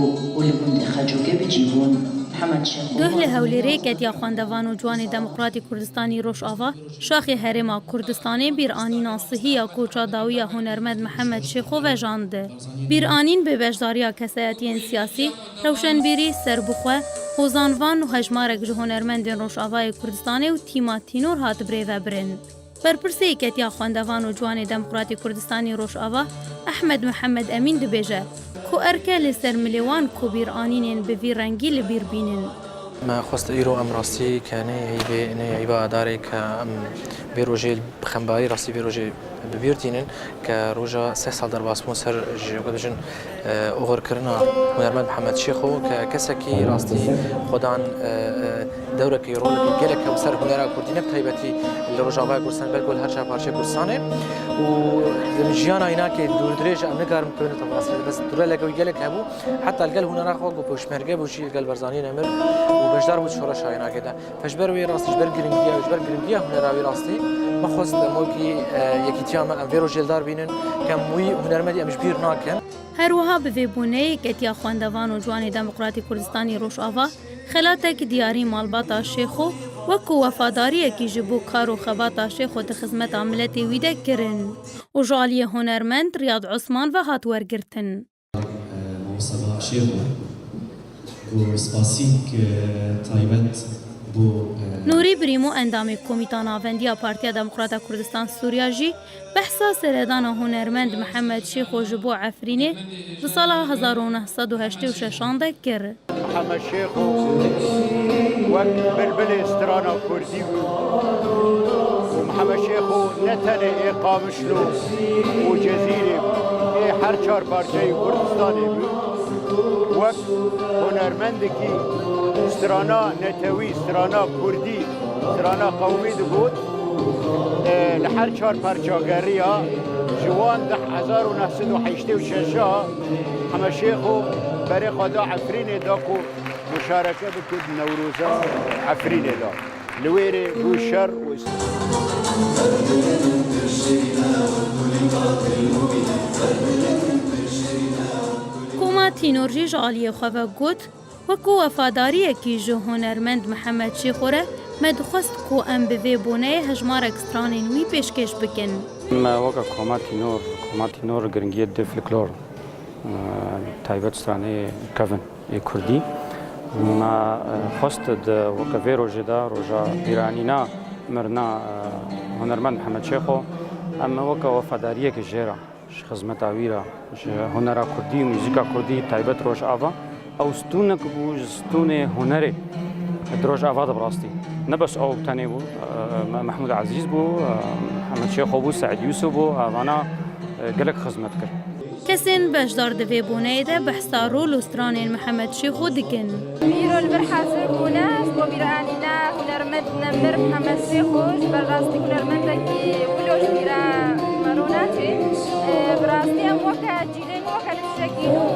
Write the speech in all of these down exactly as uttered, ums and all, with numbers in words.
û li gundê Xecûgê bi cî bûn. Mihemed Şêxo Guh li Hewlêrê ketiya xwendevan û ciwanê demokratî Kurdistanî Rojava, şaxê Herêma Kurdistanê bîranîna sihî ya koça dawî ya hunermend Mihemed Şêxo vejand. Bîranîn bi beşdariya kesayetiyên siyasî, rewşenbîrî, serbixwe, hozanvan û hejmarek ji hunermendên Rojavayê Kurdistanê û tîma Tînor hat birêvebirin. Berpirsê Yeketiya Xwendevan û Ciwanê Demokratî Kurdistanî Rojava, Ehmed Mihemed Emîn dibêje ku erke li ser milê wan ku bîranînên bi vî rengî li bîr bînin. Me xwest îro em rastî ke neyê eyîbê, neyê eyîba darê ke em vê rojê bi xembarî rastî vê rojê bi bîr tînin ke roja seh sal derbasbûn ser ji, weke bijin, e, oxirkirina hunermend Mihemed Şêxo ke kesekî rastî xwedan, e, e, dewrekî, rolekî gelek hebû ser hunera kurdî, ne bi taybetî li Rojavaya Kurdistan, belkî li her çar parçeyê Kurdistanê. Û di jiyana înakê dûrdirêj em nikarin bikevin tefasîlê, bes dûreleke wî gelek hebû. Heta li gel hunera xwe ku pêşmerge bû jî li gel Barzanî nemir û beşdar bû şoreşa înakê de. Ji ber wê rastî, ji ber giringiya, ji ber giringiya hunera wî rastî, me xwest em wekî, e, yekîtiya me em vê rojê li dar bînin, ke em wî hunermendî em ji bîr nakin. Her wiha bi vê boneyê Ketiya Xwendevan û Ciwanê Demokratî Kurdistanî Rojava xelatek diyarî malbata Şêxo wekû wefadariyekî ji bo kar û xebata Şêxo di xizmeta miletê wî de kirin û ji aliyê hunermend Riyad Osman ve hat wergirtin. Mamosta Şêxo, ku spasîk, e, taybet bo, e, Nûrî Birîmo endamê Komîta Navendiya Partiya Demokrata Kurdistan Sûriya jî behsa seredana hunermend Mihemed Şêxo ji bo Efrînê di sala hezar û neh sed û heştê û şeşan de kir. Mihemed Şêxo wek bilbilê strana kurdî bû û Mihemed Şêxo ne tenê ê Qamişlo û Cezîrê bû, ê her çar parçeyê Kurdistanê bû. Wek hunermendekî strana netewî, strana kurdî, strana qewmî digot, e, li her çar parça geriya, ji wan di hezar û neh sed û heştê û şeş a Mihemed Şêxo berê xwe da Efrînê da ku muşareke bike di Newroza Efrînê de. Li wê rê bû şer û Koma Tînor jî ji aliyê xwe ve got, wekû wefadariyekî ji hunermend Mihemed Şêxo re me dixwest ku em bi vê boneyê hejmarek stranên wî pêşkêş bikin. Em weke Koma Tînor, Koma Tînor giringiyê dide folklor, e, taybet stranê kevin ê kurdî. Me, e, xwest di weke vê rojê de, roja bîranîna mirina, e, hunermend Mihemed Şêxo, em weke wefadariyekê jê re, ji xizmeta wî re, ji hunera kurdî û muzîka kurdî taybet Rojava, ew stûnek bû ji stûnê hunerê di Rojava de bi rastî. Ne bes ew tenê bû, e, Me-, Mehmûd Ezîz bû, e, Mihemed Şêxo bû, Seîd Yûsif bû, evana, e, gelek xizmet kir. Kesên beşdar di vê boneyê de behsa rol û stranên Mihemed Şêxo dikin. Îro li vir hazir bûne ji bo bîranîna hunermend nemir Mihemed Şêxo, ji ber rastî hunermendekî wilo ji bîra me rû naçê. Bi rastî em weke cîlên weke li tiştekî nû,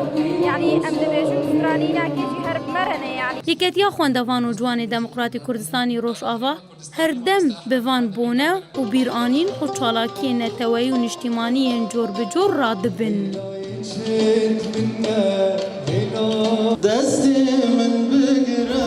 yanî em dibêjin stranînakê jî her bi me re ne yanî. Yeketiya Xwendevan û Ciwanê Demokratî Kurdistanî Rojava her dem bi van bone û bîranîn û çalakiyên neteweyî û niştîmanî yên cor bi cor radibin. Destê min bigire.